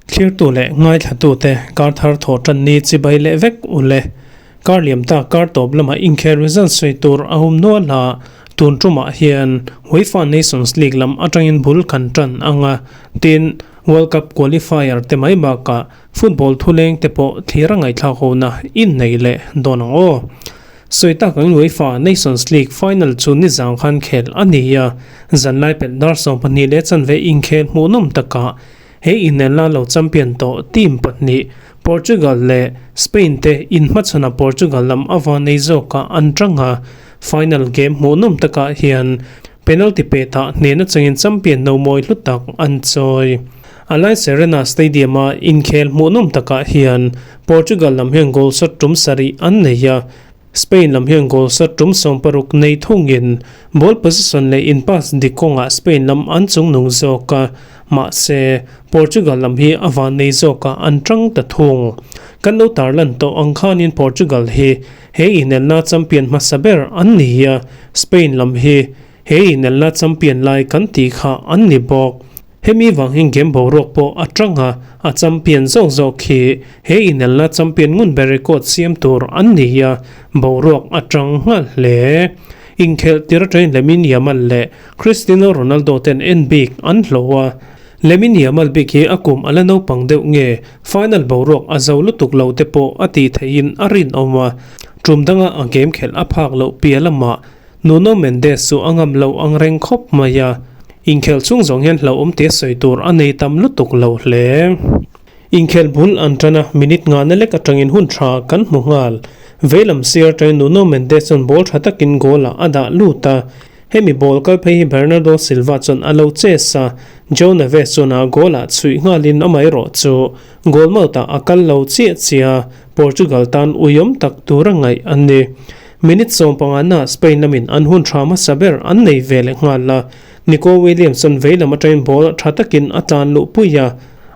Thlirtu leh ngaithlatute kar thar thawh tan ni chibai leh vek u le. Kar liam ta kar tawp lamah inkhel result sawi tur a awm nual a, tun tumah hian UEFA Nations League lam atangin bul kan tan ang a, tin World Cup qualifier te mai bakah football thuleng te pawh thlir a ngaihthlak hona innei leh dawn ang aw. Sawi tak angin UEFA Nations League final chu nizang khan khel a ni a, zanlai pelh dar 12 leh chanve inkhel hmuhnawm takah he inelna lo champion tawh team pahnih Portugal leh Spain te inhmachhana Portugal lam a vanei zawkah an tang a, final game hmuhnawm takah hian penalty petah hnehna changin champion no mawi hlu tak an chawi. Allianz Arena Stadium-a inkhel hmuhnawm takah hian Portugal lam hian goal shot tum sarih an nei a, Spain lam hian goal shot tum 16 nei thungin ball possession leh in pass dik kawngah Spain lam an chungnung zawk a, mahse Portugal lam hi a van nei zawkah an tang ta thung. Kan lo tarlan tawh ang khanin Portugal hi he inelna champion hmasa ber an ni a, Spain lam hi he inelna champion lai kan tih kha an ni bawk. Hemi vang hian game boruak pawh a tang a, a champion zawk zawk khi he inelna champion ngun ber record siam tur an ni a, boruak a tang nghal hle. Inkhelh tir atangin Lamine Yamal leh Cristiano Ronaldo ten en bik an hlawh a, Lamine Yamal bik hi a kum a la naupang deuh nge final boruak a zo lutuk lo te pawh a tih theihin a rinawm a, tum danga a game khelh a phak loh piah lamah Nuno Mendes chu a ngam lo ang reng khawp mai a, inkhelh chung zawng hian hlauhawm te sawi tur a nei tam lutuk lo hle. Inkhelh bul an tan a, minute ngahna lek atangin hun tha kan hmu nghal. Veilam sir atangin Nuno Mendes chuan ball tha takin goal ah a dah lut a, hemi ball kal phei hi Bernardo Silva chuan a lo chase a, Joao Neves chuan a goal ah chhuih nghalin amaherawh chu goal mouth ah a kal lo chiah chiah a, Portugal tan uiawm tak tur a ngaih a ni. Minute 15 na Spain lamin an hun tha hmasa ber an nei ve leh nghal a, Nico Williams chuan vei lam atangin ball tha takin a tlan luh pui a,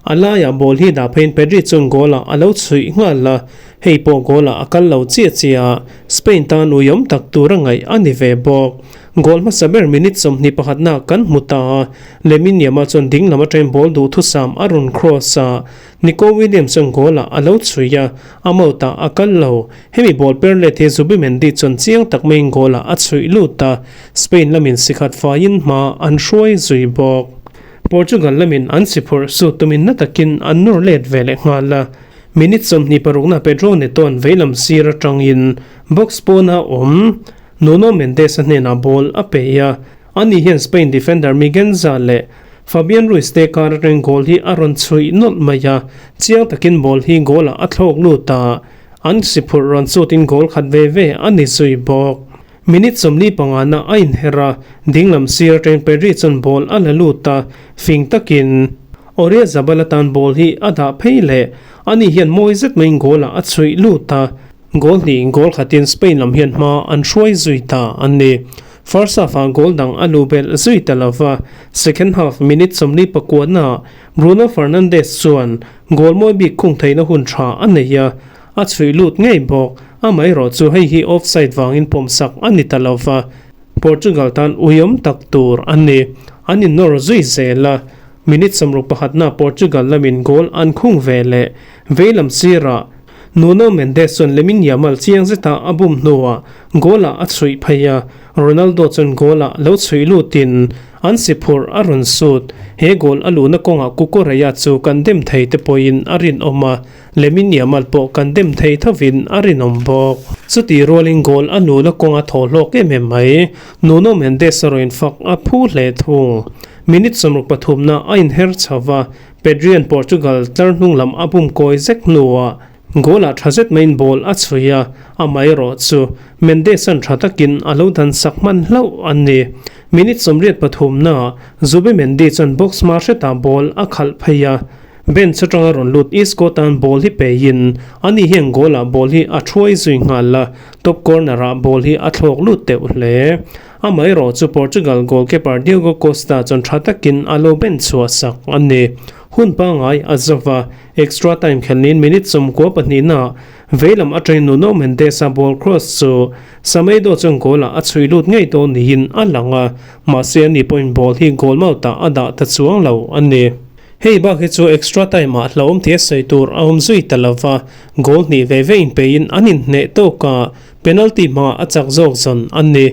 a laiah ball hi dah pheiin Pedri chuan goal ah a lo chhuih nghal a, hei pawh goal ah a kal lo chiah chiah a, Spain tan uiawm tak tur a ngaih a ni ve bawk. Goal hmasa ber minute 21 na kan hmu ta a, Lamine Yamal chuan ding lam atangin ball duhthusam a rawn cross a, Nico Williams chuan goal ah a lo chhuih a, a mouth ah a kal lo. Hemi ball per let hi Zubimendi chuan chiang tak maiin goal ah a chhuih lut a, Spain lamin sikhat faiin hma an hruai zui bawk. Portugal lamin an si phurh su tumin na takin an nawr let ve leh nghal a, minute 26 na Pedro Neto-a'n veilam sir atangin box pawna awm Nuno Mendes-a hnenah ball a pe a, Ani hian Spain defender Miguenza leh Fabian Ruiz te kar atangin goal hi a rawn chhuih nawlh mai a, chiang takin ball hi goal ah a thlawk lut a, an si phurh rawn chutin goal khat ve ve a ni zui bawk. Minute 45 na a inher a, dinglam sir atangin Pedri chuan ball a la lut a, fing takin Oyarzabal atan ball hi a dah phei leh, ani hian mawi zet maiin goal ah a chhuih lut a, Goal hnih goal khatin Spain lam hian hma an hruai zui ta an ni. First half-ah goal dang a luh belh zui ta lova, second half minute 49-ah Bruno Fernandes chuan goal mawi bik khung theihna hun tha a nei a, a chhuih lut ngei bawk. Amaherawh chu hei hi offside vangin pawmsak a ni ta lova, Portugal tan uiawm tak tur a ni. An innawr zui zel a, minute 61-ah Portugal lamin goal an khung ve leh veilam sirah Nuno Mendes chuan Lamine Yamal chiang zeta a bum hnuah goal-ah a chhuih phei a, Ronaldo chuan goal-ah lo chhuih lutin an si phurh a rawn sut. He goal a luhna kawngah Cucurella chu kan dem thei te pawhin a rinawm a, Lamine Yamal pawh kan dem thei thovin a rinawm bawk. Chutih rualin goal a luhna kawnga thaw hlawk em em mai. Nuno Mendes a rawn fak a phu hle thung. Minute 63 na a inher chho va, Pedri-a'n Portugal tlar hnung lam a bum kawi zek hnuah goal-ah tha zet maiin ball a chhui a, amaherawh chu Mendes-a'n tha takin a lo dan sak hman hlauh a ni. Minute 83-naah Zubimendi chuan box hma hretah ball a khalh phei a, bench atanga rawn lut Isco tan ball hi peiin ani hian goal-ah ball hi a thuai zui nghal a, top corner-ah ball hi a thlawk lut teuh hle. Amaherawh chu Portugal goalkeeper Diogo Costa chuan tha takin a lo ben chhuah sak a ni. Hun pangngai a zo va, extra time khelh niin minute 92 naah Veilam atangin Nuno Mendes-a ball cross chu Semedo chuan goal-ah a chhui lut ngei dawn niin a lang a, mahse ani pawhin ball hi goal mouth-ah a dah ta chuang lo a ni. Hei bak hi chu extra time-ah hlauhawm thei a sawi tur a awm zui ta lo va, goal hnih ve ve inpeiin an inhneh tawk a, penalty hmangah a chak zawk zawn a ni.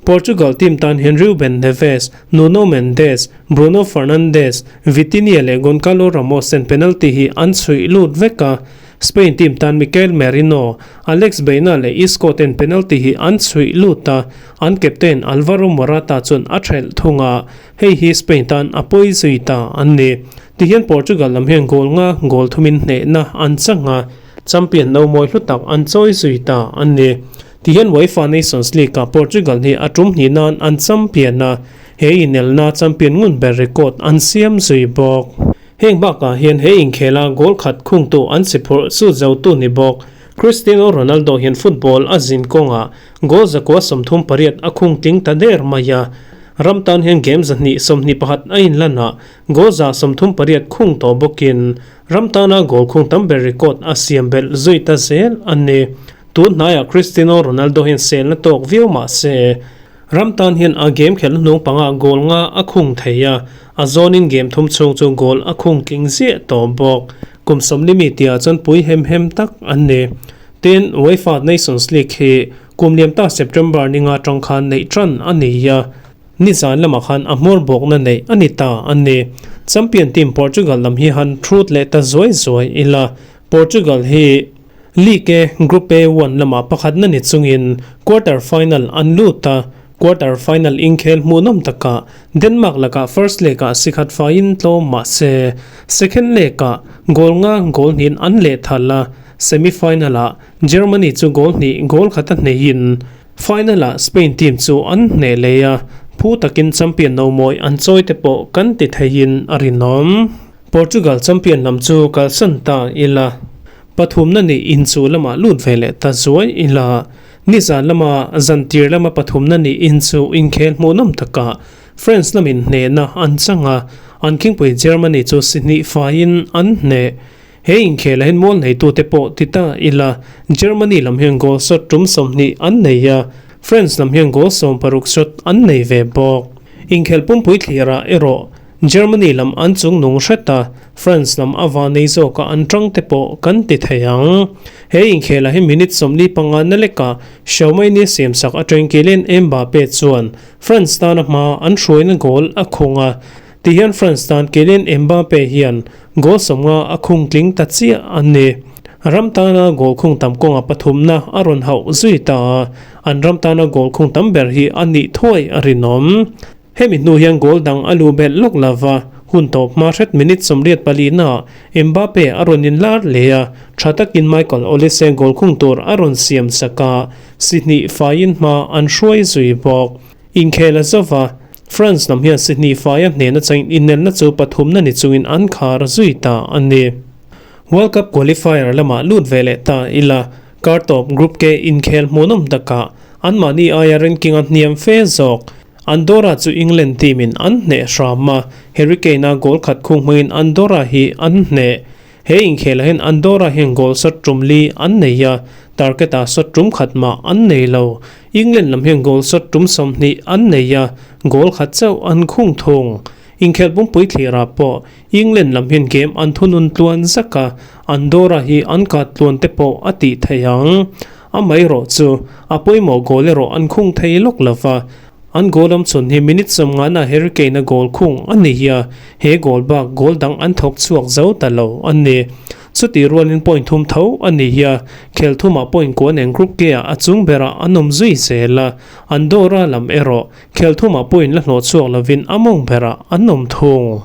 Portugal team tan hian Ruben Neves, Nuno Mendes, Bruno Fernandes, Vitinha leh Goncalo Ramos ten penalty hi an chhuih lut vek a. Spain team tan Mikel Merino, Alex Baena leh Isco ten penalty hi an chhuih lut a, an captain Alvaro Morata chuan a thelh thung a, hei hi Spain tan a pawi zui ta an ni. Tihian Portugal lam hian goal nga goal thumin hnehna an chang a, champion no mawi hlu tak an chawi zui ta an ni. Tihian UEFA Nations League-ah Portugal hi a tum hnih nan an champion a, he inelna champion ngun ber record an siam zui bawk. Heng bakah hian he inkhela goal khat khungtu an si phurh chu zotu ni bawk. Cristiano Ronaldo hian football a zin kawngah goal 138 a khung tling ta der mai a, ram tan hian game 221 a inlan a, goal 138 khung tawh bawkin ram tana goal khung tam ber record a siam belh zui ta zel a ni. Tun hnaiah Cristiano Ronaldo hian selna tawk viau mah se, ram tan hian a game khelh hnung pangah goal nga a khung thei a, a zawnin game thum chhung chu goal a khung tling ziah tawh bawk. Kum 40 mi tihah chuan pui hem hem tak an ni. Tin, UEFA Nations League hi kum liam ta September ni nga tang khan neih tan a ni a, nizan lamah khan a hmawr bawkna neih a ni ta a ni. Champion team Portugal lam hi han thut leh ta zuai zuai ila, Portugal hi League Group A one lamah pakhatna ni chungin quarter final an lut a, quarter final inkhel hmuhnawm takah Denmark lakah first leg-ah si khat faiin tlawm mah se second leg-ah goal nga goal hnihin an leh thal a, semi final-ah Germany chu goal hnih goal khata hneihin final-ah Spain team chu an hneh leh a, phu takin champion no mawi an chawi te pawh kan ti theihin a rinawm. Portugal champion lam chu kalsan ta ila. Pathumna ni inchuh lamah lut ve leh ta zuai ila, nizan lama zantir lama pathumna ni inchuh inkhel hmuhnawm takah France lamin hnehna an chang a, an khingpui Germany chu si hnih faiin an hneh. He inkhel ah hian mual neitute pawh ti ta ila, Germany lam hian goal shot tum 20 an nei a, France lam hian goal 16 shot an nei ve bawk. Inkhel pumpui thlirah erawh Germany lam an chung nung hret a, France lam a va nei zawk a an tang te pawh kan ti thei ang. He inkhel ah hi minute 45 na leka Xiaomei-ni siamsak atangin Kylian Mbappe chuan France tana hma an hruaina goal a khung a. Tihian France tan Kylian Mbappe hian goal 50 a khung tling ta chiah a ni. Ram tana goal khung tam kawnga pathumna a rawn hauh zui ta a, an ram tana goal khung tam ber hi a nih thuai a rinawm. Hemi hnu hian goal dang a lu belh lawk lova, hun tawp hma hret minute 84 naah Mbappe a rawn inlar leh a, tha takin Michael Olise goal khung tur a rawn siam sak a, si hnih faiin hma an hruai zui bawk. Inkhel a zova, France lam hian si hnih faia hnehna changin inelna chu pathumna ni chungin an khar zui ta a ni. World Cup qualifier lamah lut ve leh ta ila, kar tawp Group K inkhel hmuhnawm takah anmahni aia ranking a hniam fe zawk. Andorra chu England team in an hneh hram a, Harry Kane a goal khat khung hmangin Andorra hi an hneh. He inkhelah hian Andorra hian goal shot tum li an nei a, target ah shot tum khat mah an nei lo. England lam hian goal shot tum 20 an nei a, goal khat chauh an khung thung. Inkhel pumpui thlirah pawh England lam hian game an thunun tluan zak a, Andorra hi an kat tluan te pawh a tih theih ang. Amaherawh chu, a pawimawh goal erawh an khung thei lawk lo va, an goal awm chhun hi minute 50 ah Harry Kane-a goal khung a ni a, he goal bak goal dang an thawk chhuak zo ta lo a ni. Chutih rualin point thum tho a ni a, khel thumah point kua nen Group K-ah a chung berah an awm zui zel a, Andorra lam erawh khel thumah point la hlawh chhuak lovin a mawng berah an awm thung.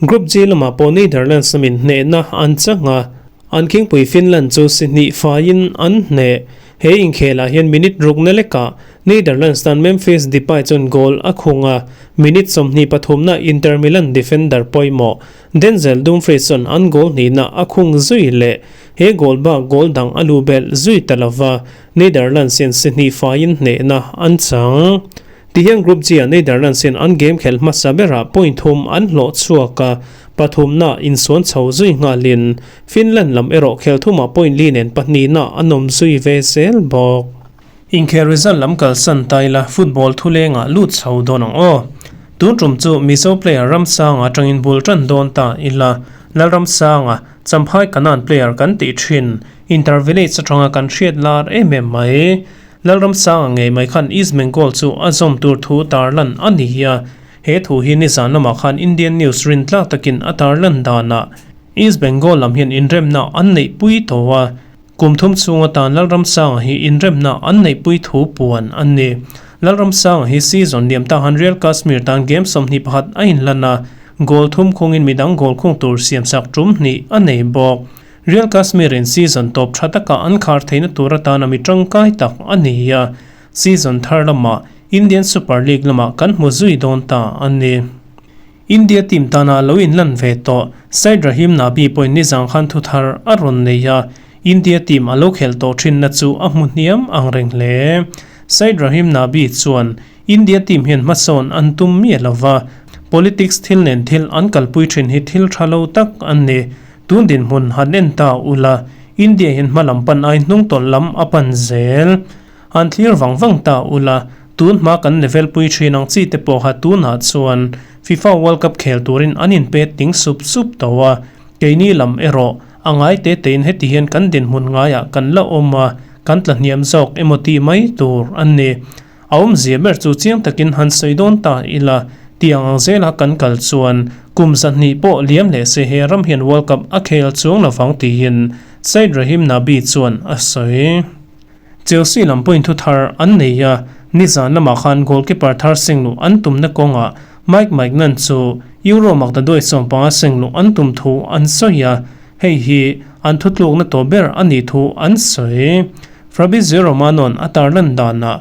Group G lamah pawh Netherlands lamin hnehna an chang a, An khingpui Finland chu si hnih faiin an hneh. He inkhelah hian minute rukna lekah Netherlands tan Memphis Depay chuan goal a khung a, minute 23na Inter Milan defender pawimawh Denzel Dumfries chuan an goal hnihna a khung zui leh. He goal bak goal dang a lu belh zui ta lova, Netherlands hian si hnih faiin hnehna an chang. Tihian Group G-ah Netherlands hian an game khelh hmasa berah point thum an hlawh chhuak a. Pathumna insuan chho zui nghalin Finland lam erawh khel thumah point li nen pahnihna an awm zui ve zel bawk. Inkhel result lam kalsan ta ila football thulengah lut chho dawn ang aw. Tun tum chu Mizo player Ramsanga atangin bul tan dawn ta ila Lalramsanga Champhai Kanan player kan tih thin Inter Village atanga kan hriat lar em em mai. Lalramsanga ngei mai khan East Bengal chu a zawm tur thu tarlan a ni a, he thu hi nizan lamah khan Indian news rin tlak takin a tarlan danah East Bengal lam hian inremna an neihpui tawh a, kum thum chhung atan Lalramsanga hi inremna an neihpui thu puan a ni. Lalramsanga hi season liam ta han Real Kashmir tan game 21 a inlan a, goal thum khungin midang goal khung tur siamsak tum hnih a nei bawk. Real Kashmir in season tawp tha taka an khar theihna tur atana mi tangkai tak a ni a, season thar lamah Indian Super League lamah kan hmu zui dawn ta a ni. India team tana lo inlan ve tawh Syed Rahim Nabi pawhin nizang khan thu thar a rawn nei a, India team a lo khelh tawh thinna chu a hmu hniam ang reng hle. Syed Rahim Nabi chuan India team hian hmasawn an tum miah lova, politics thil nen thil an kalpui thin hi thil tha lo tak a ni. Tun dinhmun han en ta ula, India hian hma lam pan ai hnung tawlh lam a pan zel. Han thlir vang vang ta ula, tun hma kan level pui thin ang chi te pawh kha tunah chuan FIFA World Cup khel turin an inpe ting sup sup tawh a, keini lam erawh a ngai te tein heti hian kan dinhmun ngaiah kan la awm a, kan tla hniam zawk emaw tih mai tur a ni. A awmzia ber chu chiang takin han sawi dawn ta ila, tiang ang zela kan kal chuan kum zahnih pawh liam leh se he ram hian World Cup a khel chuang lovang tiin Syed Rahim Nabi chuan a sawi. Chelsea lam pawhin thu thar an nei a, nizan lamah khan goalkeeper thar sengluh an tumna kawngah Mike Maignan chu Euro maktaduai 15 sengluh an tum thu an sawi a, hei hi an thutlukna tawh ber a nih thu an sawi. Fabrizio Romano-a'n a tarlan danah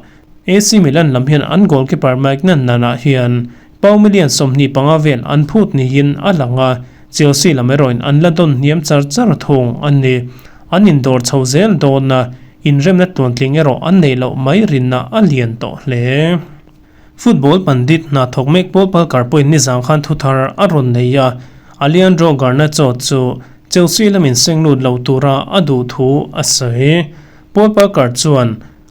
AC Milan lam hian an goalkeeper Maignan nanah hian pau million 25 vel an phut niin a lang a, Chelsea lam erawhin an la dawn hniam char char thung a ni. An indawr chho zel dawn a, inremna tluantling erawh an neih loh mai rinna a lian tawh hle. Football pandit hna thawk mek Paul Palkar pawhin nizang khan thu thar a rawn nei a, Alejandro Garnacho chu Chelsea lamin seng lut lo tura a duh thu a sawi. Paul Palkar chuan,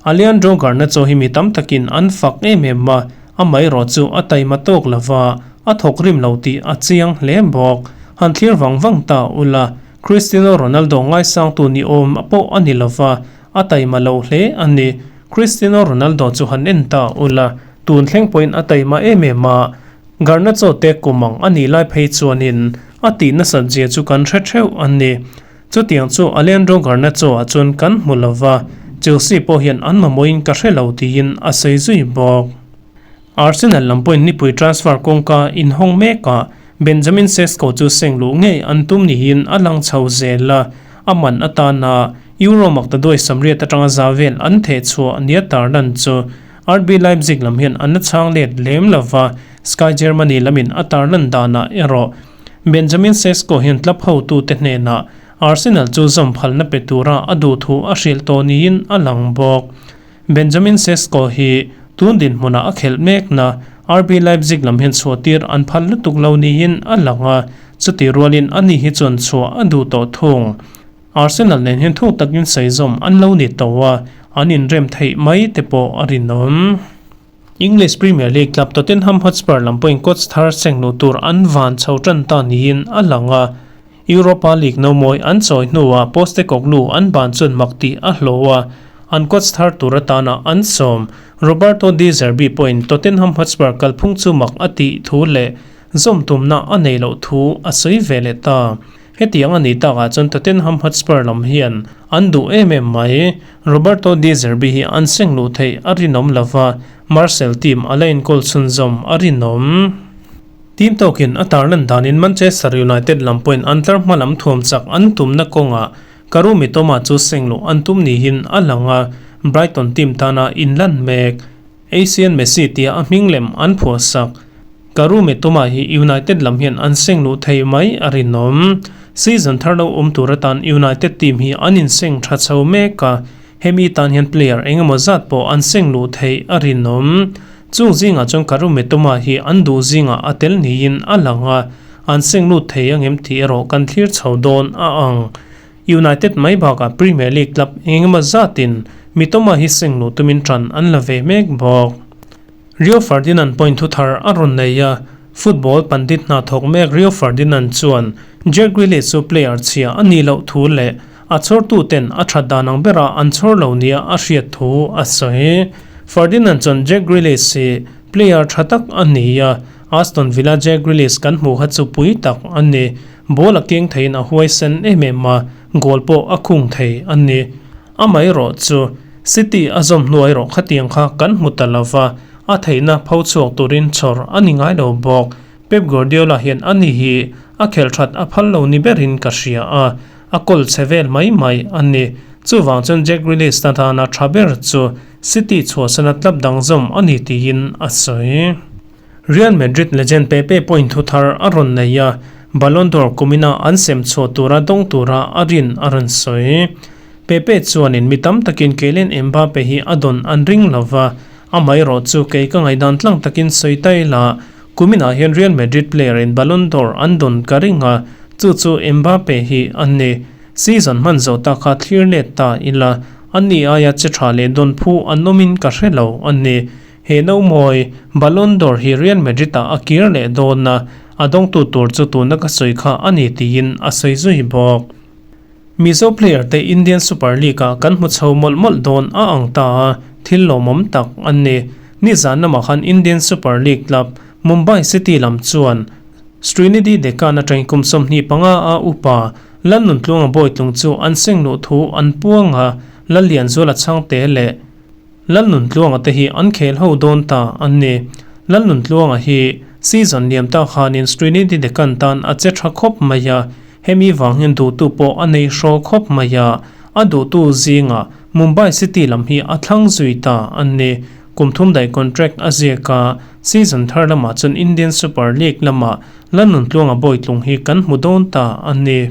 Alejandro Garnacho hi mi tam takin an fak em em a, amaherawh chu a taima tawk lova, a thawk rim lo tih a chiang hle bawk. Han thlir vang vang ta ula, Cristiano Ronaldo ngaisangtu ni awm pawh a ni lova, a taima lo hle a ni. Cristiano Ronaldo chu han en ta ula, tun thleng pawhin a taima em em a, Garnacho te kum ang a nih lai phei chuanin a tih nasat zia chu kan hre theuh a ni. Chutiang chu Alejandro Garnacho ah chuan kan hmu lova, Chelsea pawh hian an mamawhin ka hre lo tiin a sawi zui bawk. Arsenal lam pawhin nipui transfer kawngka inhawng mekah Benjamin Sesko chu seng luh ngei an tum niin a lang chho zel a, a man atana Euro maktaduai 80 atanga za vel an theh chhuah nia tarlan chu RB Leipzig lam hian an la chhang let lem lova, Sky Germany lamin a tarlan danah erawh Benjamin Sesko hian club hotute hnenah Arsenal chu zawm phalna pe tura a duh thu a hrilh tawh niin a lang bawk. Benjamin Sesko hi tun dinhmunah a khelh mekna RB Leipzig lam hian chhuahtir an phal lutuk lo niin a lang a, chutih rualin ani hi chuan chhuah a duh tawh thung. Arsenal nen hian thuk takin saizawm an lo ni tawh a, an inrem theih mai te pawh a rinawm. English Premier League club Tottenham Hotspur lam pawhin coach thar seng luh tur an van chho tan ta niin a lang a, Europa League nomawi an chawi hnuah Postecoglou an ban chuan mak tih a hlawh a, an coach thar tur atana an sawm Roberto De Zerbi pawhin Tottenham Hotspur kalphung chu mak a tih thu leh zawm tumna a nei loh thu a sawi ve leh ta. Hetiang a nih takah chuan Tottenham Hotspur lam hian an duh em em mai. Roberto De Zerbi hi an seng luh theih a rinawm lova, Marseille team a la inkawl chhunzawm a rinawm. Team tawkin a tarlan danin Manchester United lam pawhin an tlar hma lam thuam chak an tumna kawngah Karu Mitoma chu seng luh an tum niin a lang a, Brighton team tana inlan mek. Asian Messi tia a hming lem an phuahsak. Karu Mitoma hi United lam hian an seng luh thei mai a rinawm. Season thar lo awm tur atan United team hi an inseng tha chho mek a, hemi tan hian player eng emaw zat pawh an seng luh theih a rinawm. Chung zingah chuan Karu Mitoma hi an duh zingah a tel niin a lang a, an seng lut thei angem tih erawh kan thlir chho dawn a ang. United mai bakah Premier League club eng emaw zatin Mitoma hi seng luh tumin ṭan an la ve mek bawk. Rio Ferdinand point thu thar a rawn nei a, football pandit hna thawk mek Rio Ferdinand chuan Jack Grealish chu player chhia a nih loh thu leh a chhawrtu ten a that dan ang bera an chhawr lo nia a hriat thu a sawi. Ferdinand chuan Jack Grealish hi player tha tak a ni a, Aston Villa Jack Grealish kan hmuh kha chu pui tak a ni. Ball a keng theiin a huaisen em em a, goal pawh a khung thei a ni. Amaherawh chu City a zawm hnuai rawh khatiang kha kan hmu ta lo va, a theihna pho chhuak turin chhawr a ni ngai lo bawk. Pep Guardiola hian ani hi a khelh that a phal lo ni berin ka hria a, a kawl chhe vel mai mai a ni. Chuvang chuan Jack Grealish na dana tha ber chu City chhuahsana club dang zawm a ni tiin a sawi. Real Madrid legend Pepe point thu thar a rawn nei a, Ballon d'Or kumina an sem chhuah tura dawng tura a rin a rawn sawi. Pepe chuanin mi tam takin Kylian Mbappe hi a dawn an ring lo va, amaherawh chu kei ka ngaihdan tlang takin sawi ta ila, kuminah hian Real Madrid player in Ballon d'Or an dawn ka ring a, chu chu Mbappe hi a ni. Season hman zawh ta kha thlir let ta ila, ani aia che tha leh dawn phu an awmin ka hre lo a ni. He nomawi Ballon d'Or hi Real Madrid-ah a kir leh dawn a, a dawngtu tur chu tuna ka sawi kha a ni tiin a sawi zui bawk. Mizo player te Indian Super League-ah kan hmu chho mawlh mawlh dawn a ang ta a, thil lawmawm tak a ni. Nizan lamah khan Indian Super League club Mumbai City lam chuan Srinidhi Deccan atangin kum 25 a upa Lalnuntluanga Bawitlung chu an seng luh thu an puang a, Lallianzuala Chhangte leh Lalnuntluanga te hi an khel ho dawn ta an ni. Lalnuntluanga hi season liam ta khanin Srinidhi Deccan tan a che tha khawp mai a, hemi vang hian duhtu pawh a nei hraw khawp mai a, a duhtu zingah Mumbai City lam hi a thlang zui ta an ni. Kum thum daih contract a ziak a, season thar lamah chuan Indian Super League lamah Lalnuntluanga Bawitlung hi kan hmu dawn ta an ni.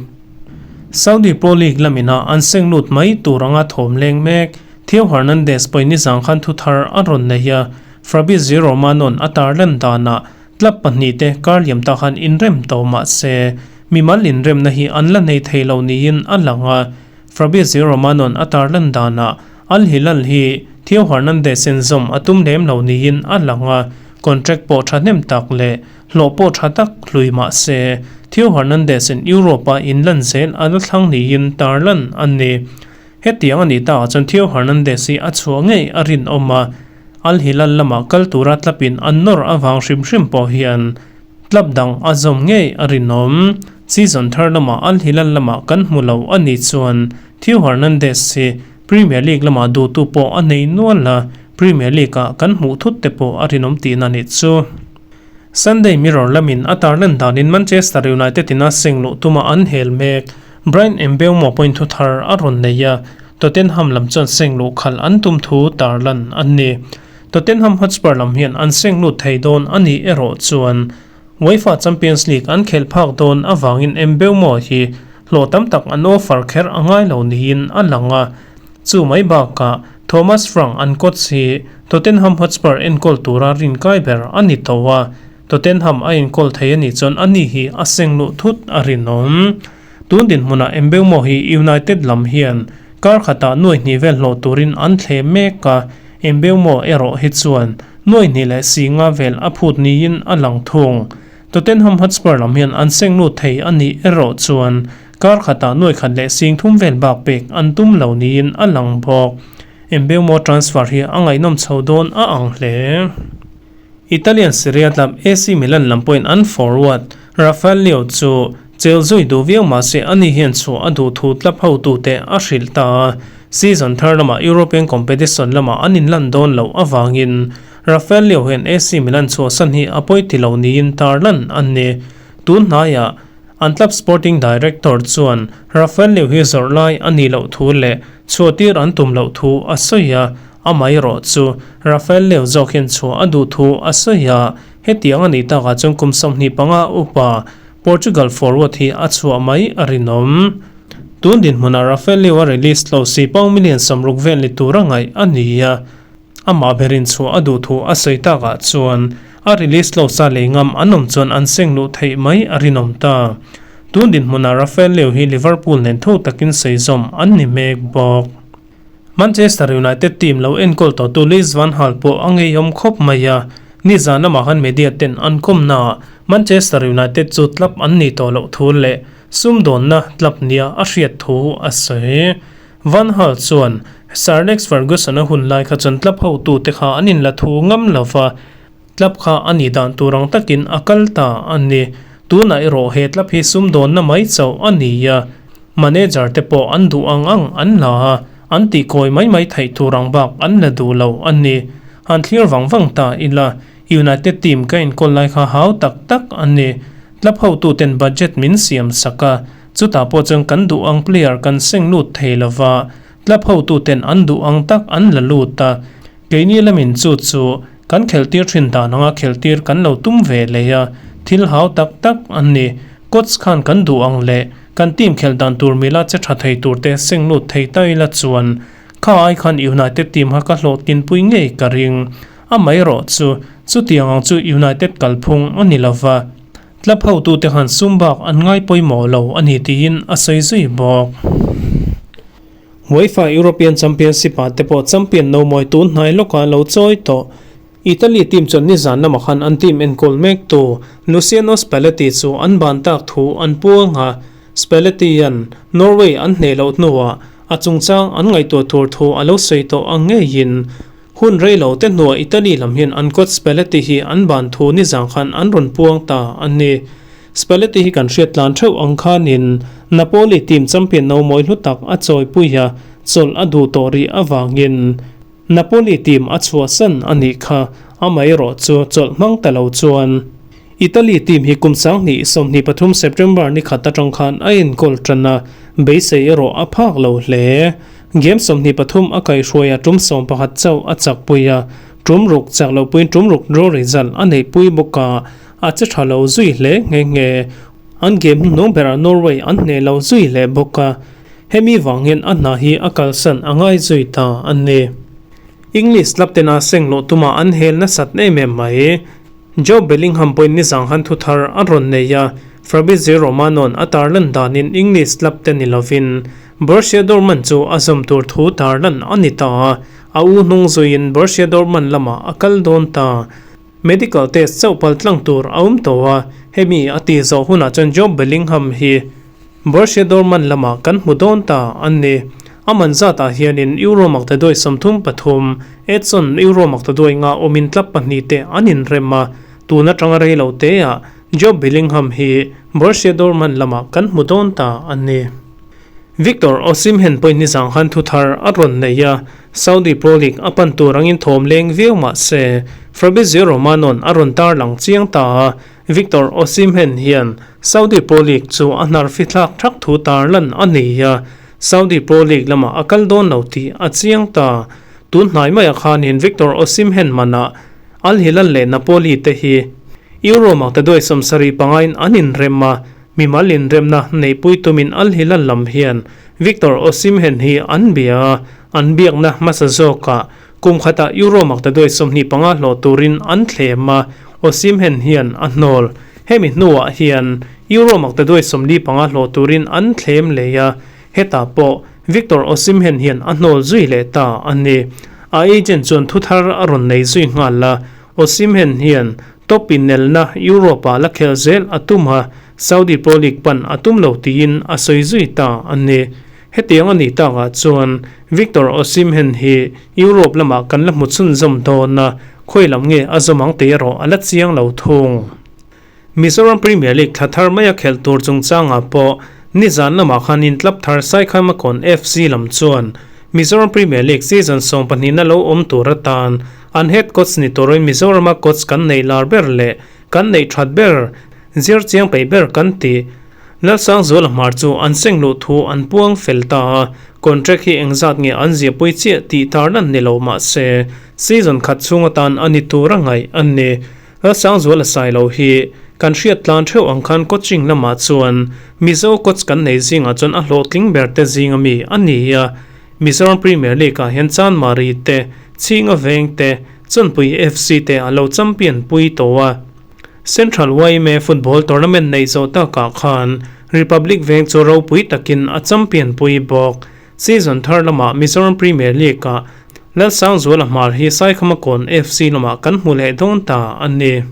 Saudi Pro League lamina an seng lut mai tur anga thawm leng mek. Theo Hernandez pawhin nizang khan thu thar a rawn nei a, Fabrizio Romano'n a tarlan danah club pahnihte kar liam ta khan inrem tawh mah se, mimal inremna hi an la nei thei lo niin a lang a. Fabrizio Romano'n a tarlan danah Al Hilal hi Theo Hernandez-in zawm a tum lem lo niin a lang a, contract pawh thahnem tak leh hlawh pawh tha tak hlui mah se, Theo Hernandez-in Europe-a inlan zel a la thlang niin tarlan a ni. Hetiang a nih takah chuan Theo Hernandez hi a chhuah ngei a rinawm a, Al Hilal lamah kal tura tlapin an nawr avang hrim hrim pawh hian tlap dang a zawm ngei a rinawm. Season thar lamah Al Hilal lamah kan hmu lo a nih chuan Theo Hernandez hi Premier League lamah duhtu pawh a nei nual a, Premier League-ah kan hmuh thut te pawh a rinawm tihna nih chu. Sunday Mirror lamin a tarlan danin Manchester United in a seng luh tuma an hel mek. Bryan Mbeumo pawhin thu thar a rawn nei a, Tottenham lam chuan seng luh khalh an tum thu tarlan a ni. Tottenham Hotspur lam hian an seng lut thei dawn a nih erawh chuan UEFA Champions League an khelh phak dawn avangin Mbeumo hi hlawh tam tak an offer kher a ngai lo niin a lang a. Chu mai bakah Thomas Frank an coach hi Tottenham Hotspur enkawl tura rinkai ber a ni tawh a, Tottenham a enkawl thei a nih chuan ani hi a seng luh thut a rinawm. Tun dinhmunah Mbeumo hi United lam hian kar khatah nuai hnih vel hlawh turin an thle mek a, Mbeumo erawh hi chuan nuai hnih leh si nga vel a phut niin a lang thung. Tottenham Hotspur lam hian an seng lut thei a nih erawh chuan kar khatah nuai khat leh sing thum vel bak pek an tum lo niin a lang bawk. Mbeumo transfer hi a ngaihnawm chho dawn a ang hle. Italian Serie A club AC Milan lam pawhin an forward Rafael Leao chu chel zui duh viau mah se ani hian chhuah a duh thu club hotute a hrilh ta a. Season thar lamah European competition lamah an inlan dawn loh avangin Rafael Leao hian AC Milan chhuahsan hi a pawi ti lo niin tarlan a ni. Tun hnaiah an club sporting director chuan Rafael Leao hi zawrh lai a nih loh thu leh chhuahtir an tum loh thu a sawi a, Amaherawh chu Rafael Leao zawk hian chhuah a duh thu a sawi a, hetiang a nih takah chuan kum 25 upa Portugal forward hi a chhuah mai a rinawm. Tun dinhmunah Rafael Leao a release tlo si pound million 60 vel ni tura ngaih a ni a, amah berin chhuah a duh thu a sawi takah chuan A release clause a lei ngam an awm chuan an seng luh theih mai a rinawm ta. Tun dinhmunah Rafael Leao hi Liverpool nen tho takin sawi zawm an ni mek bawk. Manchester United team lo enkawl tawhtu Louis van Gaal pawh a ngeiawm khawp mai a, nizan lamah khan media ten an kawmnaah Manchester United chu club an nih tawh loh thu leh sumdawnna club nia a hriat thu a sawi. Van Gaal chuan Sir Alex Ferguson a hun lai kha chuan club hotute kha an inla thu ngam lo va, Club kha a nih dan tur ang takin a kal ta a ni. Tunah erawh he club hi sumdawnna mai chauh a ni a, manager te pawh an duh ang ang an la a, an tihkawi mai mai theih tur ang bak an la duh lo a ni. Han thlir vang vang ta ila, United team ka inkawl lai kha hau tak tak a ni. Club hotuten budget min siam sak a, chutah pawh chuan kan duh ang player kan seng lut thei lova, club hotuten an duh ang tak an la lut a, Keini lamin chu chu kan khelhtir thin dan anga khelhtir kan lo tum ve leh a, thil hau tak tak an ni. Coach khan kan duh ang leh kan team khelh dan tur mila che tha thei tur te seng lut thei ta ila chuan kha ai khan United team kha ka hlawhtlinpui ngei ka ring. Amaherawh chu chutiang ang chu United kalphung a ni lova, club hotute khan sum bak an ngai pawimawh lo a ni tiin a sawi zui bawk. UEFA European Championship ah te pawh champion no mawi tun hnai lawkah lo chawi tawh. Italy team chuan nizan lamah khan an team enkawl mek tu Luciano Spalletti chu an ban tak thu an puang a, Spalletti-a'n Norway an hneh loh hnuah a chungchang an ngaihtuah tur thu a lo sawi tawh ang ngeiin hun rei lo te hnuah Italy lam hian an coach Spalletti hi an ban thu nizan khan an rawn puang ta a ni. Spalletti hi kan hriat tlan theuh ang khanin Napoli team champion no mawi hlu tak a chawipui a, chawlh a duh tawh rih avangin Napoli team a chhuahsan a nih kha. Amaherawh chu chawlh hmang ta lo chuan Italy team hi kum 20 23 September ni khat atang khan a enkawl tan a, beisei erawh a phak lo hle. Game 23 a kaihhruai a tum 11 chauh a chakpui a, tum ruk chak loh puiin tum ruk draw result a neihpui bawk a. A che tha lo zui hle nghe nghe. An game hnuhnung berah Norway an hneh lo zui hle bawk a, hemi vang hian a hna hi a kalsan a ngai zui ta a ni. English club tena seng luh tuma an hel nasat em em mai. Jobe Bellingham pawhin nizang han thu thar a rawn nei a, Fabrizio Romano-a'n a tarlan danin English club te ni lovin Borussia Dortmund chu a zawm tur thu tarlan a ni ta a, a u hnung zuiin Borussia Dortmund lamah a kal dawn ta. Medical test chauh pal tlang tur a awm tawh a, hemi a tih zawh hunah chuan Jobe Bellingham hi Borussia Dortmund lamah kan hmu dawn ta a ni. A man zatah hianin Euro maktaduai 33, Edson Euro maktaduai nga awmin club pahnihte an inrem a, tun atanga rei lo teah Jobe Bellingham hi Borussia Dortmund lamah kan hmu dawn ta a ni. Victor Osimhen pawhin nizang khan thu thar a rawn nei a, Saudi Pro League a pan tur angin thawm leng viau mah se, Fabrizio Romano-a'n a rawn tarlang chiang ta a, Victor Osimhen hian Saudi Pro League chu a hnar fithlak thak thu tarlan a nei a, Saudi Pro League lamah a kal dawn lo tih a chiang ta. Tun hnai maiah khanin Victor Osimhen manah Al Hilal leh Napoli te hi Euro maktaduai 75 in an inrem a, Mimal inremna neihpui tumin Al Hilal lam hian Victor Osimhen hi an bia a, an biakna hmasa zawkah kum khatah Euro maktaduai 25 hlawh turin an thlem a, Osimhen hian a hnawl. Hemi hnuah hian Euro maktaduai 45 hlawh turin an thlem leh a, hetah pawh Victor Osimhen hian a hnawl zui leh ta a ni. A agent chuan thuthar a rawn nei zui nghal a, Osimhen hian Top inelna Europe-ah la khel zel a tum a, Saudi Pro League pan a tum lo tiin a sawi zui ta a ni. Hetiang a nih takah chuan Victor Osimhen hi Europe lamah kan la hmu chhunzawm dawn a, khawi lam nge a zawm ang tih erawh a la chiang lo thung. Mizoram Premier League thla thar maia khelh tur chungchangah pawh nizan lamah khan intlap thar Saikhaimakawn FC lam chuan Mizoram Premier League season sawmpahnihna lo awm tur atan An head coach ni turin Mizorama coach kan neih lar ber leh kan neih that ber, zir chiang peih ber kan ti. Lalsangzuala hmar chu an seng luh thu an puang fel ta a, contract hi engzat nge an ziahpui chiah tih tarlan ni lo mah se, season khat chhung atan a ni tur a ngaih a ni. Lalsangzuala sai lo hi kan hriat tlan theuh ang khan coaching lamah chuan Mizo coach kan nei zingah chuan a hlawhtling ber te zinga mi a ni a, Mizoram Premier League ah hian Chanmari te, Chhinga Veng te, Chawnpui FC te a lo champion pui tawh a. Central yma Football Tournament neih zawh takah khan Republic Veng chu ropui takin a champion pui bawk. Season thar lamah Mizoram Premier League-ah Lalsangzuala Hmar hi Saikhamakawn FC lamah kan hmu leh dawn ta a ni.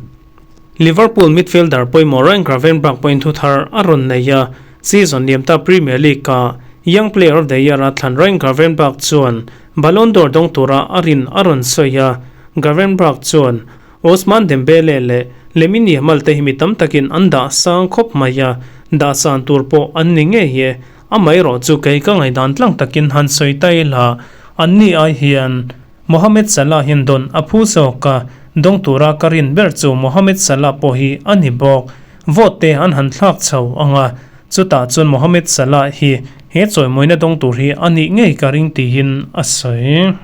Liverpool midfielder pawimawh Ryan Gravenberch pawhin thu thar a rawn nei a, season liamta Premier League-ah Young Player of the Year-a thlan Ryan Gravenberch chuan Ballon d'Or dawng tura a rin a rawn sawi a, Gravenberch chuan Ousmane Dembele leh Lamine Yamal te hi mi tam takin an dah sang khawp mai a, dah san tur pawh an ni ngei e. Amaherawh chu kei ka ngaihdan tlang takin han sawi ta ila, anni ai hian Mohamed Salah hian dawn a phu zawk a, dawng tura ka rin ber chu Mohamed Salah pawh hi a ni bawk. Vote te an han thlak chho ang a, chutah chuan Mohamed Salah hi he chawimawina dawng tur hi a nih ngei ka ring tiin a sawi.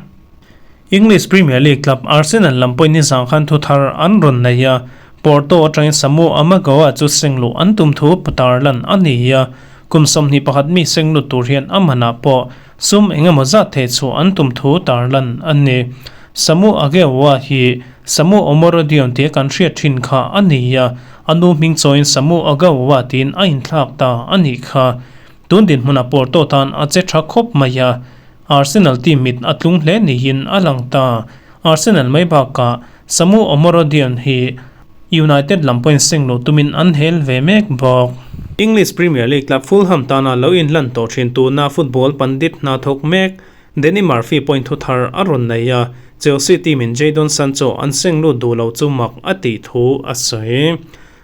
English Premier League club Arsenal lam pawhin nizan khan thu thar an rawn nei a, Porto atangin Samu Amagawa chu sengluh an tum thu tarlan a ni a, kum 21 mi senglut tur hian a manah pawh sum eng emaw zat thei chhuah an tum thu tarlan a ni. Samu Agewa hi Samu Omorodion tia kan hriat thin kha a ni a, a nu hming chawiin Samu Agawa tiin a inthlak ta a nih kha. Tun dinhmunah Porto tan a che tha khawp mai a, Arsenal team mit a tlung hle niin a lang ta. Arsenal mai bakah Samu Omorodion hi United lam pawhin seng lo tumin an hel ve mek bawk. English Premier League club Fulham tana lo inlan tawh thin tuna football pandit hna thawk mek Danny Murphy pawhin thu thar a rawn nei a, Chelsea team in Jadon Sancho an seng lut duh lo chu mak a tih thu a sawi.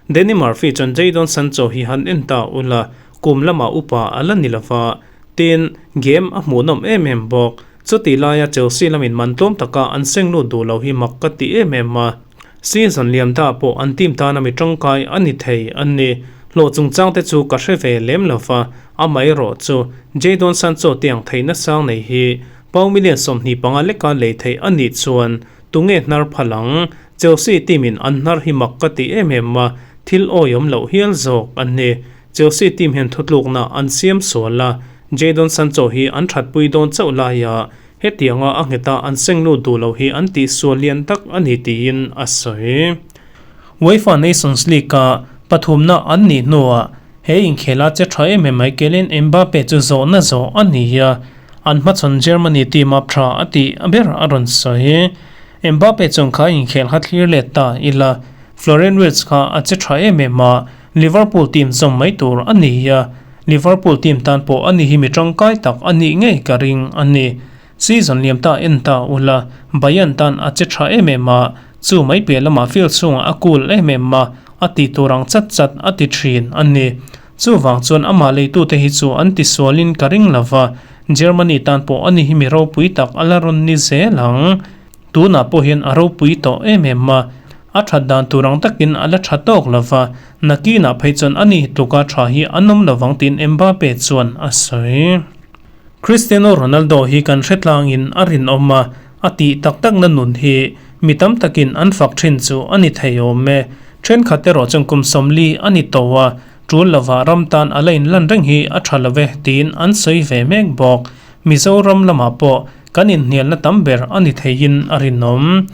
Danny Murphy chuan Jadon Sancho hi han en ta ula, kum lamah upa a la ni lova, tin game a hmuhnawm em em bawk. Chutih laia Chelsea lamin man tlawm taka an seng lut duh lo hi mak ka ti em em a. Season liam ta pawh an team tana mi tangkai a ni thei a ni. Hlawh chungchang te chu ka hre ve lem lo va, amaherawh chu Jadon Sancho tiang theihna sang nei hi pau million 25 leka lei theih a nih chuan tunge hnar phal ang? Chelsea team in an hnar hi mak ka ti em em a, thil awihawm loh hial zawk a ni. Chelsea team hian thutlukna an siam sual a, Jadon Sancho hi an thatpui dawn chauh laia hetianga a ngheta an seng lut duh lo hi an tihsual lian tak a ni tiin a sawi. UEFA Nations League-a pathumna an nih hnuah he inkhela che tha em em mai Kylian Mbappe chu zawhna zawh a ni a, an hmachhawn Germany team a tha a tih ber a rawn sawi. Mbappe chuan kha inkhel kha thlir let ta ila Florian Wirtz kha a che tha em em a, Liverpool team zawm mai tur a ni a, Liverpool team tan pawh a ni hi mi tangkai tak a nih ngei ka ring a ni. Season liam ta en ta ula, Bayern tan a che tha em em a, chu mai piah lamah field chhungah a cool em em a, a tih tur ang chat chat a ti thin a ni. Chuvang chuan amah leitute hi chu an tisualin ka ring lova, Germany tan pawh a ni hi mi ropui tak a la rawn ni zel ang. Tunah pawh hian a ropui tawh em em a, a that dan tur ang takin a la tha tawk lo va, nakinah phei chuan a ni tluka tha hi an awm lovang tiin Mbappe chuan a sawi. Cristiano Ronaldo hi kan hre tlangin a rinawm a, a tih tak takna nun hi mi tam takin an fak thin chu a ni thei awm e. Thenkhat erawh chuan kum 40 a ni tawh a, tul lovah ram tan a la inlan reng hi a tha lo ve tiin an sawi ve mek bawk. Mizoram lamah pawh kan inhnialna tam ber a ni theiin a rinawm.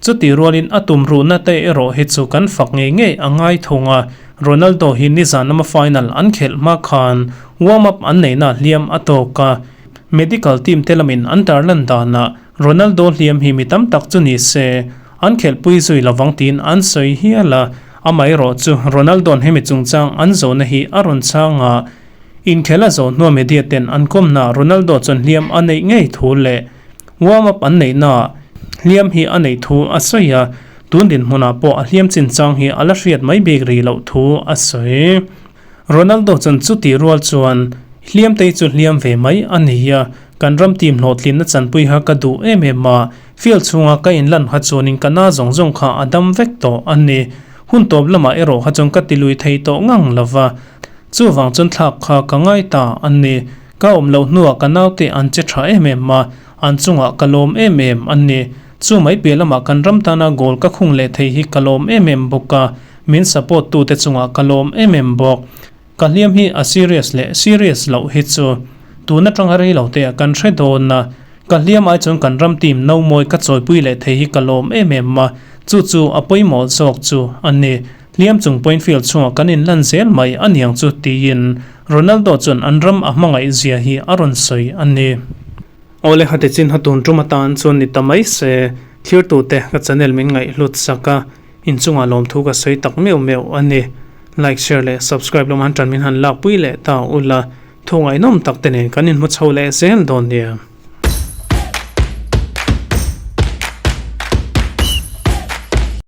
Chuti rualin a tum ruhna te erawh hi chu kan fak ngei ngei a ngai thung a, Ronaldo hi nizan lama final an khelh hma khan warm up an neihna hliam a tawk a, medical team te lamin an tarlan danah Ronaldo hliam hi mi tam tak chu ni se an khelhpui zui lovang tiin an sawi hial a, amaherawh chu Ronaldo'n hemi chungchang an zawhna hi a rawn chhang a, Inkhel a zawh hnuah media ten an kawmna Ronaldo chuan hliam a neih ngei thu leh warm up an neihnaah hliam hi a neih thu a sawi a, tun dinhmunah pawh a hliam chinchang hi a la hriat mai bik rih loh thu a sawi. Ronaldo chuan chuti rual chuan hliam te hi chu hliam ve mai a ni a, kan ram team hlawhtlinna chanpui kha ka duh em em a, field chhunga ka inlan kha chuanin ka na zawng zawng kha a dam vek tawh a ni. Hun tawp lamah erawh kha chuan ka tilui thei tawh ngang lova. Chuvang chuan thlak kha ka ngai ta a ni. Ka awm loh hnuah ka naute an che tha em em a, an chungah ka lawm em em a ni. Chu mai piah lamah kan ram tana goal ka khung leh thei hi ka lawm em em bawk a, min support tute chungah ka lawm em em bawk. Ka hliam hi a serious leh serious loh hi chu tun atanga rei lo te ah kan hre dawn a. Ka hliam ai chuan kan ram team no mawi ka chawipui leh thei hi ka lawm em em a, chu chu a pawimawh zawk chu a ni. Hliam chung pawhin field chhungah kan inlan zel mai a niang chu tiin Ronaldo chuan an ram a hmangaih zia hi a rawn sawi a ni. Awle hati chin ha tun tum atan chuan ni ta mai se, thirtute ka channel min ngaihhlut sak a, inchungah lawmthu ka sawi tak meuh meuh a ni. Like, share leh subscribe lam han tan min han lakpui leh ta ula, thu ngaihnawm tak te nen kan inhmu chho leh zel dawn nia.